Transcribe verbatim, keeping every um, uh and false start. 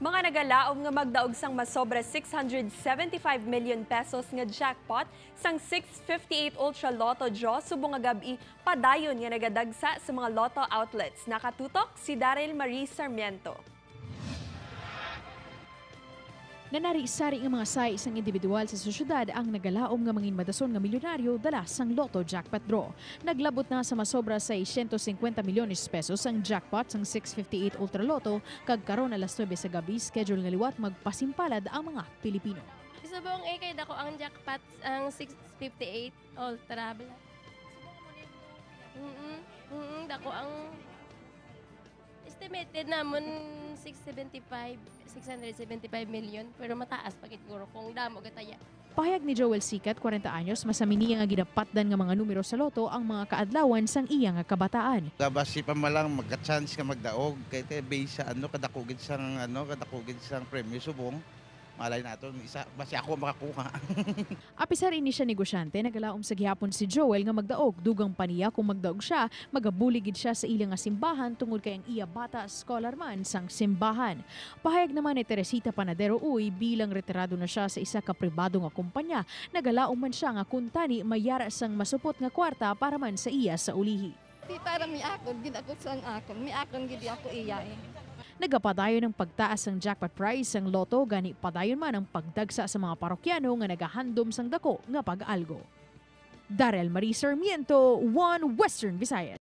Mga nagalaom nga magdaog sang masobra six hundred seventy-five million pesos nga jackpot sang six fifty-eight Ultra Lotto Draw subong nga gab-i padayon nga nagadagsa sa mga Lotto outlets. Nakatutok si Daryl Marie Sarmiento. Nanari-sari nga mga sahi sang individual sa sosyedad ang nagalaom nga mangin madason nga milyonaryo dala sang Lotto Jackpot Draw. Naglabot na sa masobra seiscientos cincuenta milyones pesos ang jackpot sang six fifty-eight Ultra Lotto, kag karon alas nuebe sa gabi, schedule nga liwat magpasimpalad ang mga Pilipino. Subong eh kay dako ang jackpot ang six fifty-eight Ultra. Bala. Mm, mm, dako ang estimated namon six seventy-five, six hundred seventy-five million, pero mataas pa gid guro kung damo gataya. Pahayag ni Joel Sikat, kwarenta anyos, masami niya nga ginapatdan nga mga numero sa Lotto ang mga kaadlawan sang iya nga kabataan. Basi pa man lang magka-chance nga magdaog kay te, based sa ano, kadako gid sang ano, kadako gid sang premyo subong. Malay naton isa basi ako makakuha. Apisar ini siya negosyante, nagalaom sa gihapon si Joel nga magdaog. Dugang pa niya kung magdaog siya, magabulig gid siya sa ila nga simbahan tungod kay ang iya bata scholar man sang simbahan. Pahayag naman ni Teresita Panadero Uy, bilang retirado na siya sa isa ka pribado nga kumpanya, nagalaom man siya nga kuntani may yara sang masupot nga kwarta para man sa iya sa ulihi. Tita ra miakon gid ako sang akon, miakon gid ako iya eh. Nagapadayon ang pagtaas sang jackpot prize sang Lotto, gani padayon man ang pagdagsa sa mga parokyano nga nagahandom sang dako nga pag-algo. Daryl Marie Sarmiento, One Western Visayas.